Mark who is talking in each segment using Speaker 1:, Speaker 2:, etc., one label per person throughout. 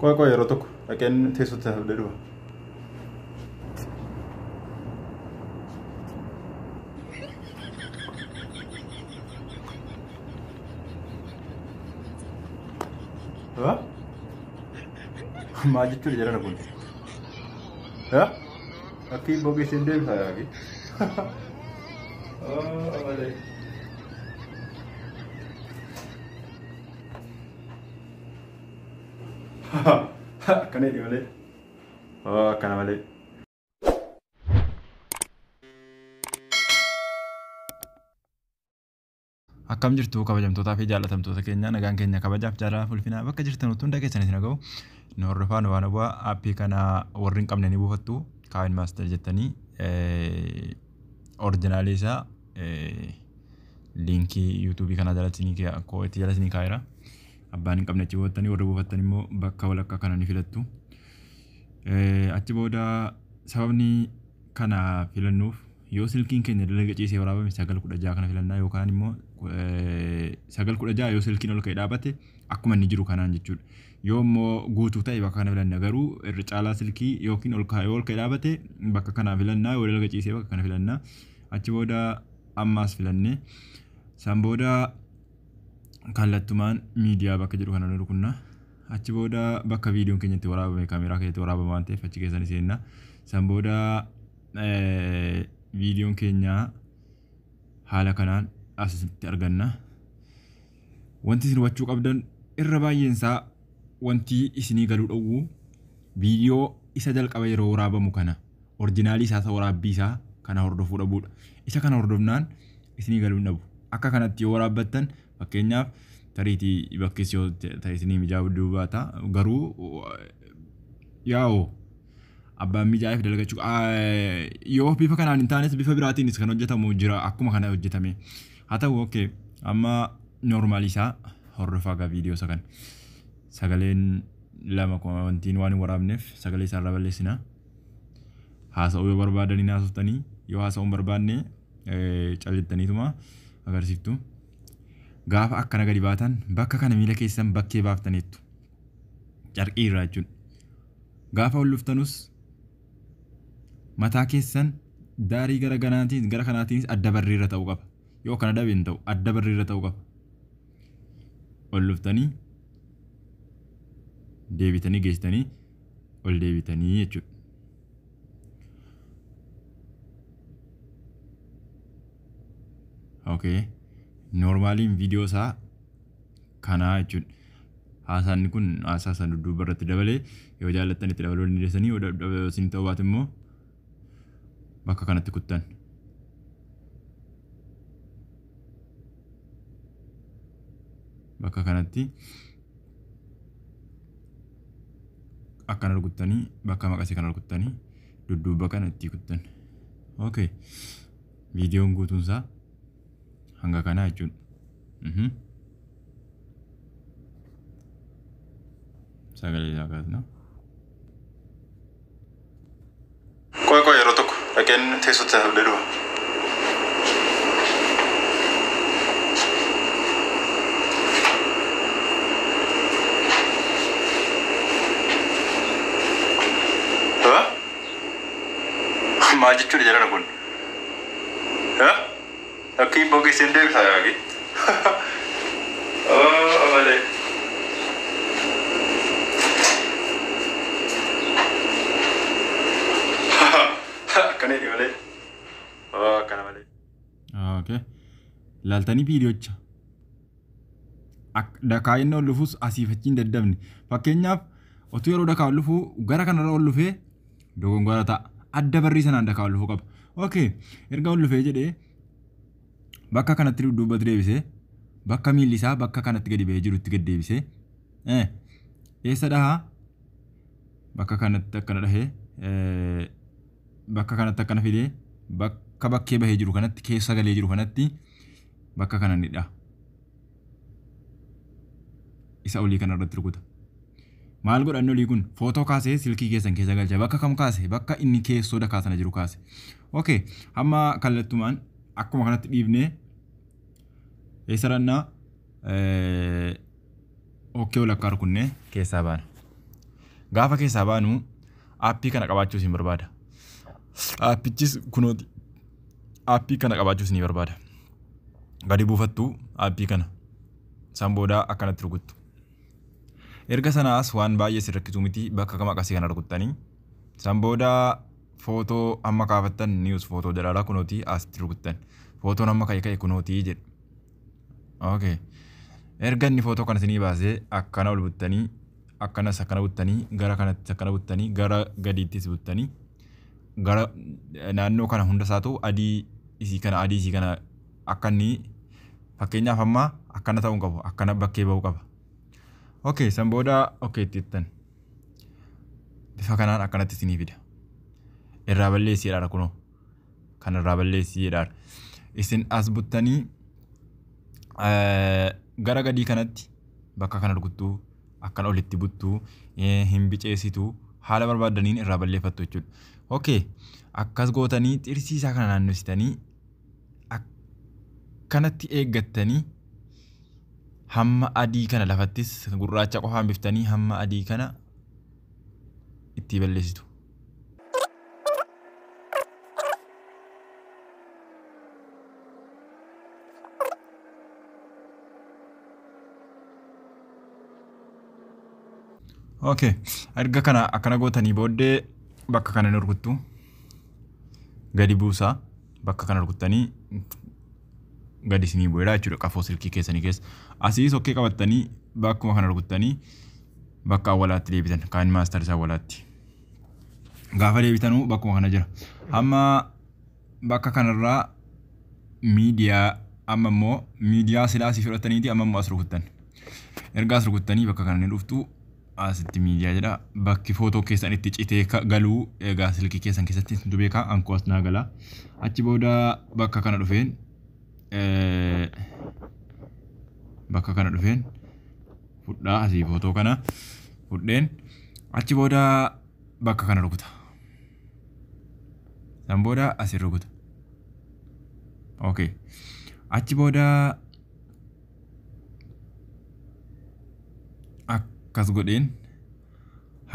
Speaker 1: Qoy qoy yeroo tokko dhaqeen teessootti isa fidee dhufa. Maal jechuudha jedhana kun? Akki bogeesseen deebisaa yaagi. Malee. Akkana jedhi malee. Akkana malee. Akkam jirtu kabajamtootaa fi jaallatamtoota keenya, nagaan keenya kabajaaf jaalalaaf ulfinaa bakka jirtan hunda keessan isin dhaga'u. Nu hordofaa, nu waan bu'aa aappii kana warri hin qabne ni buufattu, KineMaster jettanii originaalii isaa liinkii yuutuubii kana jalatti ni itti jalatti ni kaa'eera. Abbaan hin qabne achi buufattanii, warri buufattan immoo bakka walakkaa kana ni filattu. Achi booda sababni kana filannuuf yoo silkiin keenya dalaga ciisee waraabame 9:16 kana filannaa, yookaan immoo 9:16 yoo silkiin ol ka'ee dhaabate akkuma inni jiru kanaan jechuudha. Yoo immoo guutuu ta'e bakka kana filanna, garuu irra caalaa silkii yookiin ol ka'ee ol ka'ee dhaabate bakka kanaa filannaa, yoo dalaga ciisee bakka kana filannaa. Achi booda ammaas filannee san booda kallattumaan miidiyaa bakka jedhu kana rukunna. Achi booda bakka viidiyoon keenya itti waraabame kaameeraa keessatti waraabama waan ta'eef achi keessa ni seenna. San booda viidiyoon keenya haala kanaan asitti arganna. Wanti isin hubachuu qabdan irra baay'een isaa wanti isinii galuu dhowwu viidiyoo isa jalqaba yeroo waraabamu kana orjinaalii isaa isa waraabbii isaa kana hordofuu dhabuudha. Isa kana hordofnaan isinii galuu hin dhabu. Akka kanatti yoo waraabbattan fakkeenyaaf tariitii bakkis yoo ta'e isinii mijaa'uu baata, garuu yaa'u abbaan mijaa'eef dalagachuu yoo bifa kanaan hin taanes bifa biraatiinis kan hojjetamu jira akkuma kana hojjetame. Haa ta'u, okay, amma noormaal isaa hordofaa gaa viidiyoo isa kana. Sagaleen lama wantiin waan hin waraabneef sagalee isaa irraa balleessina. Haasa'uu yoo barbaadanii haasoftanii, yoo haasa'uu hin barbaanne callittaniituma agarsiiftu. Gaafa akkana gadi baatan bakka kana miila keessan bakkee baaftaniittu. Carqii irraa jechuudha. Gaafa ol dhuftanus mataa keessan daarii gara ganaatiin gara kanaatiinis adda barriirra ta'uu qaba. Yoo kana dabe hin ta'u, adda barriirra ta'uu qaba. Ol dhuftanii deebitanii geessitanii ol deebitanii jechuudha. Okay. Noormaaliin viidiyoo isaa kanaa jechuudha. Haasaan kun haasaa sana dudduuba irratti dabalee yoo jaallattan itti dabaluu dandeessanii, yoo isin ta'uu baate immoo bakka kanatti kuttan. Bakka kanatti akkana rukuttanii, bakka maqasii kana rukuttanii dudduuba kana itti kuttan. Okay. Viidiyoon guutuun isaa hanga kanaa jechuudha. Sagalee isaa kaasna.
Speaker 2: Qoy qoy yeroo tokko dhaqeen teessootti isa fidee dhufa. Maal jechuudha jedhana kun? Akki bogeesseen deebisaa yaagi. Malee. Akkana jedhi malee. Akkana malee.
Speaker 1: Okay. Laaltanii viidiyoocha. Dakaa inni ol dhufus asiif achi hin daddabne. Fakkeenyaaf otuu yeroo dakaa ol dhufu gara kanarra ol dhufee dogongora ta'a. Adda barrii sanaan dakaa ol dhufuu qaba. Okay. Erga ol dhufee jedhee bakka kanatti dudduubatti deebisee, bakka miilli isaa bakka kanatti gadi ba'ee jirutti gad deebisee, eessa dhahaa? Bakka kanatti akkana dhahee, bakka kanatti akkana fidee, bakka bakkee bahee jiru kanatti, keessa galee jiru kanatti bakka kana ni dhaha. Isa olii kana irratti rukuta. Maal godha inni olii kun? Footoo kaasee silkii keessan keessa galcha. Bakka kam kaase? Bakka inni keessoo dakaa sana jiru kaase. Okay. Amma kallattumaan akkuma kanatti dhiibnee eessa dhannaa? Okay, walakkaa rukunnee keessaa baana. Gaafa keessaa baanu aappii kana qabaachuu isin barbaada. Aappichis kunooti. Aappii kana qabaachuu isin barbaada. Gadi buufattu aappii kana. San booda akkanatti rukuttu. Erga sanaas waan baay'ee isin rakkisu miti bakka kam akkasii kana rukuttanii. San booda footoo amma kaafattan news footoo jedhaadha kunooti asitti rukuttan. Footoon amma ka'e ka'e kunootii jedhu. Okay. Erga inni footoo kana isinii baasee akkana ol buttanii akkanas akkana buttanii gara kanattis akkana buttanii gara gadiittis buttanii gara naannoo kana hunda isaatu adii isii kana adii isii kana akka inni fakkeenyaaf amma akkana ta'uu hin qabu akkana bakkee ba'uu qaba. Okay, san booda okay itti jettan. Bifa kanaan akkanatti isinii fida. Irraa balleessii jedhaadha kunoo. Kan irraa balleessii jedhaadha. Isin as buttanii gara gadii kanatti bakka kana rukuttuu akkan olitti buttuu hin biceessitu haala barbaaddaniin irraa balleeffattu jechuudha. Okay, akkas gootanii xirsii isaa kana naannessitanii akkanatti eeggattanii hamma adii kana lafattis gurraacha qofaan biftanii hamma adii kana itti balleessitu. Okay, erga kana akkana gootanii booddee bakka kana ni rukuttu. Gadi buusaa bakka kana rukuttanii gadi isinii bu'eera jechuudha qafoo silkii keessanii keessa. Asii sokkee qabattanii bakkuma kana rukuttanii bakka awwaalaatti deebitan kaan maastar isaa awwaalaatti. Gaafa deebitanuu bakkuma kana jira. Amma bakka kanarraa miidiyaa amma immoo miidiyaa silaa asii fudhataniiti amma immoo as rukuttan. Erga as rukuttanii bakka kana ni dhuftu asitti miidiyaa jedha. Bakki footoo keessan itti citee galuu egaa silkii keessan keessatti isintu beekaa ankoo as naa gala. Achi booda bakka kana dhufeen bakka kana dhufeen fudhaa asii footoo kana fudheen achi booda bakka kana rukuta. San booda asii rukuta. Okay. Achi booda akkas godheen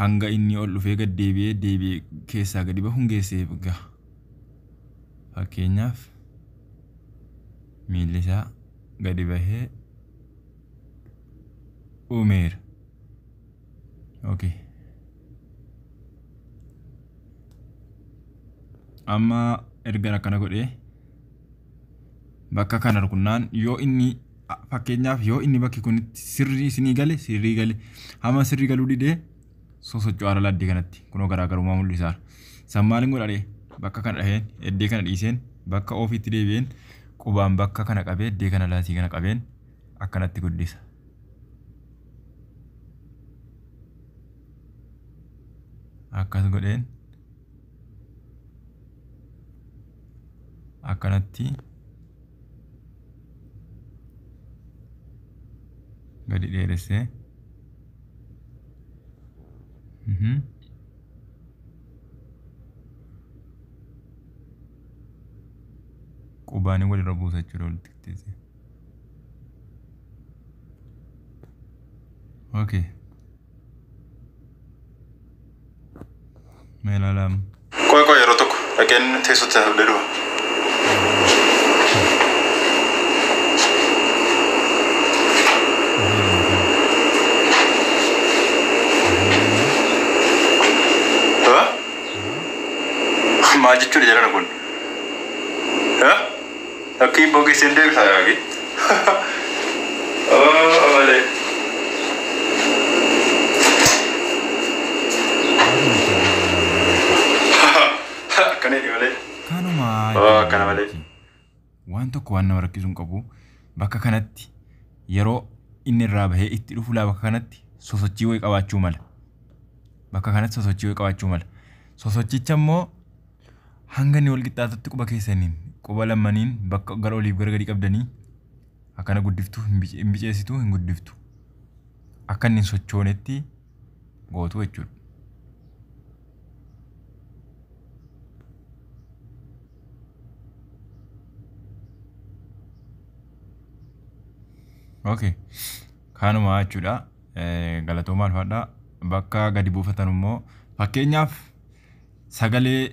Speaker 1: hanga inni ol dhufee gad deebi'ee deebi'ee keessaa gadi bahuun geessee gaha. Fakkeenyaaf miilli isaa gadi bahee dhumeera. Okay. Amma erga akkana godhee bakka kana rukunnaan yoo inni fakkeenyaaf yoo inni bakki kun sirrii isinii gale sirrii gale hamma sirrii galuu didee sosocho'aara laddee kanatti kunoo garaagarummaa mul'isaara. San maaliin godha bakka kana dhaheen eddee kana dhiiseen bakka ofiitti deebi'een qubaan bakka kana qabee eddee kana laatii kana qabeen akkanatti guddisa. Akkas godheen akkanatti gadi dheeressee qubaanii walirra buusa jechuudha walitti qixxeessee. Okay. Mee ilaalaa.
Speaker 2: Qoy qoy yeroo tokko dhaqeen teessootti hafe dhufa. Maal jechuudha jedhana kun? Akka hibboo keesseen deebisaa yaagi. Malee. Akkana jedhi malee.
Speaker 1: Kanuma
Speaker 2: Akkana malee.
Speaker 1: Waan tokko waan nama rakkisuu hin qabu bakka kanatti yeroo inni irraa bahee itti dhufu laa bakka kanatti sosochii wayii qabaachuu mala. Bakka kanatti sosochii wayii qabaachuu mala. Sosochicha immoo hanga inni wal qixxaatutti quba keessaniin quba lamaniin bakka gara oliif gara gadii qabdanii akkana guddiftu hin biceessitu hin guddiftu. Akka inni hin sochoonetti gootu jechuudha. Okay. Kanuma jechuudha. Galatoomaa ulfaadhaa. Bakka gadi buufatan immoo fakkeenyaaf sagalee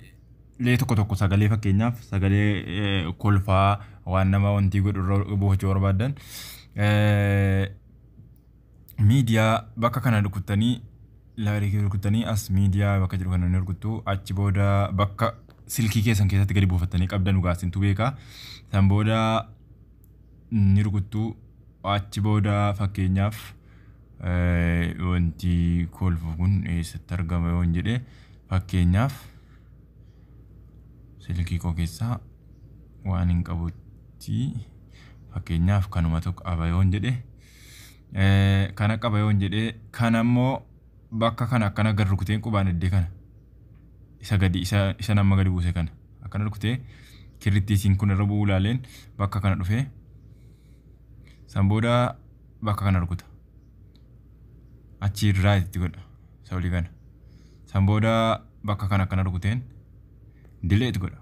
Speaker 1: lee tokko tokko, sagalee fakkeenyaaf sagalee kolfaa waan nama wantii godhu irra buufachuu barbaadan, miidiyaa bakka kana rukuttanii, rukuttanii as miidiyaa bakka jedhu kana ni rukuttu. Achi booda bakka silkii keessan keessatti gadi buufattanii qabdan dhugaasintu beeka. San booda ni rukuttu. Achi booda fakkeenyaaf wanti kolfu kun eessatti argama yoon jedhe, fakkeenyaaf silkii koo keessaa waan hin qabutti fakkeenyaaf kanuma tokko qaba yoon jedhe, kana qaba yoon jedhe, kana immoo bakka kana akkana gad rukuteen qubaan iddee kana isa gadi isa nama gadi buuse kana akkana rukutee kirrittii isiin kun irra bu'uu ilaaleen bakka kana dhufee san booda bakka kana rukuta. Achi irraa itti godha isa olii kana. San booda bakka kana akkana rukuteen delete godha.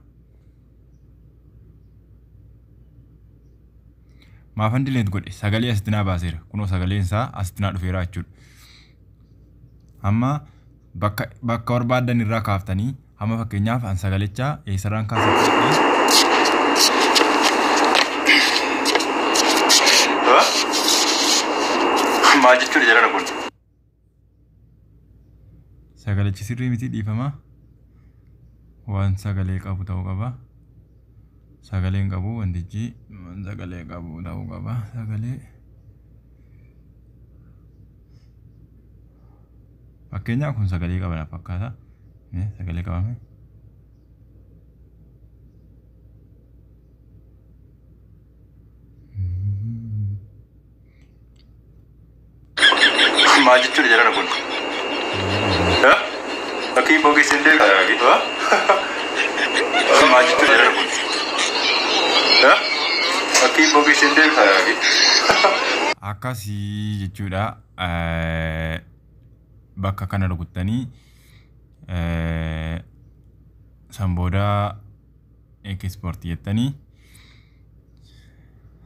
Speaker 1: Maafan delete godhe? Sagalee asitti naa baaseera. Kunoo sagaleen isaa asitti naa dhufeera jechuudha. Amma bakka barbaaddan irraa kaaftanii, amma fakkeenyaaf an sagalecha eessarraan kaasee
Speaker 2: Maal jechuudha jedhana kun?
Speaker 1: Sagalichi sirrii miti, dhiifama. Waan sagalee qabu ta'uu qaba. Sagaleen qabu wantichi waan sagalee qabu ta'uu qaba. Sagalee. Fakkeenyaaf kun sagalee qaba na fakkaata. Sagalee qabame.
Speaker 2: Maal jechuudha jedhana kun? Fakkii bogeessin deebi'a. Maal jechuudha jedhana kun? Fakkii bogeessin deebi'a.
Speaker 1: Akkasii jechuudha. Bakka kana rukuttanii san booda export jettanii,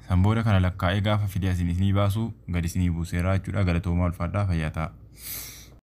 Speaker 1: san booda kana lakkaa'ee gaafa fidee asin isinii baasu gadi isinii buuseera jechuudha. Galatoomaa, ulfaadhaa, fayyaa ta'a.